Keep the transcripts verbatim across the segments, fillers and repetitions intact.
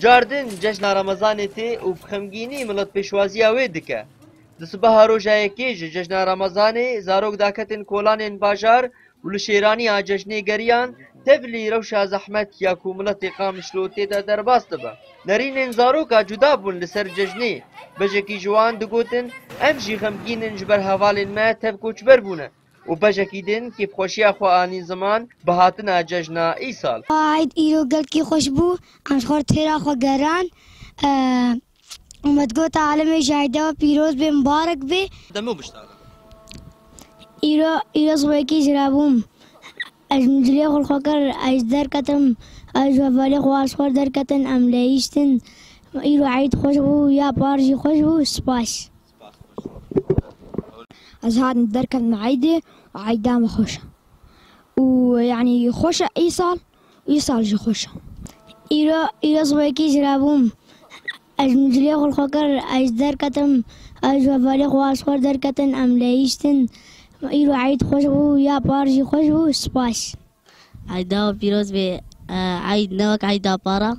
Cardin cejna Remezanê tê û bi xemgînî milet pêşwaziya wê dike. Di sibeha roja yekê ji cejna Remezanê zarok daketin kolanên bajar û li şêraniya cejnê geriyan, tevlî rewşa zehmet ya ku miletê Qamişlo tê de derbas dibe. Nerînên zaroka cuda bûn li ser cejnê. Beşekî ji wan digotin, em jî xemgîn in ji ber hevalên me tev koçber bûne û beşekî din kêfxweşiya xwe anîn ziman bi hatina cejna îsal. Eyd îro gelkî xweş bû, em ji xwe re têra xwe geran. Û me digot, alemê ji eyda we pîroz bê, mibarek bê. Demê û biştane. Îro, îro zibekî ji re bûm. Ez min dilê xwe li xwe kir, ez derketim, ez ji hevalê xwe, ez xwe derketin, em leyîstin. Îro eyd xweş bû, ya par jî xweş bû, spas. Ez hatim derketim eydê, eyda me xweş e. Û, yanî, xweş e îsal, îsal jî xweş e. Îro, îro zibekî ji re bûm. Ez min dilê xwe li xwe kir, ez derketim, ez ji hevalê xwe, ez xwe derketin, em leyîstin. Îro eyd xweş bû, ya par jî xweş bû, spas. Eyda we pîroz bê, e, eyd ne wek eyda para.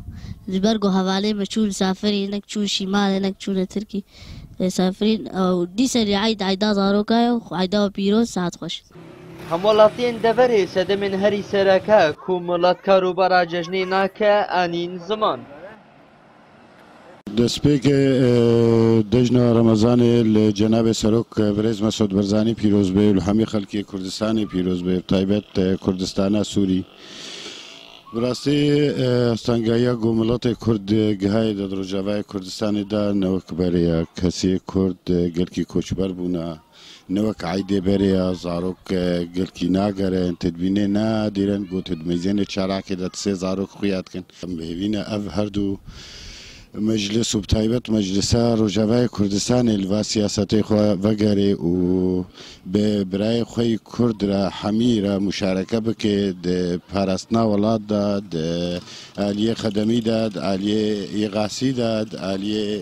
Ji ber ku hevalê me çûn safirî, nek çûn şîmalê, nek çûne Tirkî, e, safirîn. Ew dîsenî eyd, eyda zaroka ye û eyda we pîroz, saet xweş. Hemwelatiyên deverê sedemên herî sereke ku milet karûbara cejnê nake, anîn ziman. Destpêkê, e, cejna Remezanê li cenabê Serok, e, Birêz Mesûd Barzanî pîroz be û li hemî xelkê Kurdistanê pîroz be, bi taybet, e, Kurdistana Sûrî. Bi rastî, e, stengahiya ku miletê Kurd, e, gihayê de di Rojavayê Kurdistanê de ne wek berê ye. Kesê Kurd, e, gelkî koçber bûne. Ne wek eydê berê ya, zarok, e, gelkî nagerin, tu dibînê ne dîren ku tu di meyzênê çarakê de tu sê zarok xuya dikin. Em bi hêvî ne ev herdu meclis û bi taybet meclisa Rojavayê Kurdistanê li va siyasetê xwe vegerê û bi birayê xwe yî Kurd re hemî re muşareke bike di parastina welat de, di aliyê xedemî de, di aliyê îxasî de, di aliyê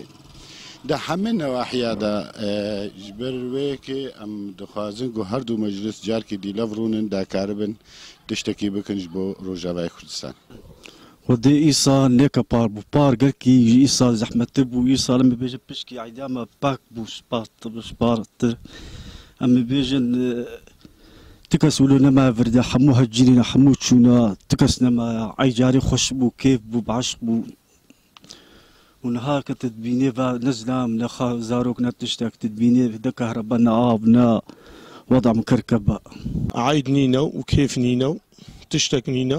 Di hemî newahiya de, e, ji ber wê yekê em dixwazin ku her du meclis carkê dî lev rûnin, dakaribin tiştekî bikin ji bo Rojavayê Kurdistan. Xwedê îsal neke par bû. Par gelkî ji îsal zehmettir bû. Îsal em bêjin pişkî eyda me pak bû, spartir, spartir. Em bêjin, e, ti kes wilo nemaye vir de, hemû hecîrîne, hemû çûne, ti kes nemaye. Ey carî xweş bû, kêf bû, beşq bû. Û niha ke tu dibînê va ne zilam, ne xa-, zarok, ne tiştek, tu dibînê ne kehreba, ne av, ne weda min kerkeba. Eyd nîne û kêf nîne û tiştek nîne.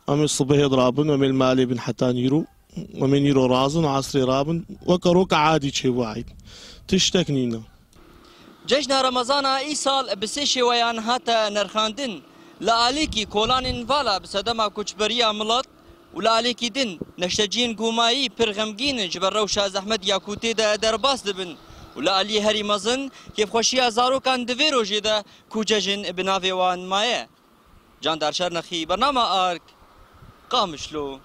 Em ê sibehê dirabin, em ê li malê bin heta nîro. Em ê nîro razin û esrê rabin. Weke roka adî çêbû eyd. Tiştek nîne. Cejna Remezana îsal bi sê şêweyan hate nirxandin. Li alîkî kolanên vala bi sedema koçberiya milet û li alîkî din neşteciyên gomayî pir xemgîn in ji ber rewşa zehmet ya ku tê de derbas dibin û li aliyê herî mezin kêfxweşiya zarokan di vê rojê de ku cejin bi navê wan maye. Candar Şernexî, Bernama Ark, Qamişlo.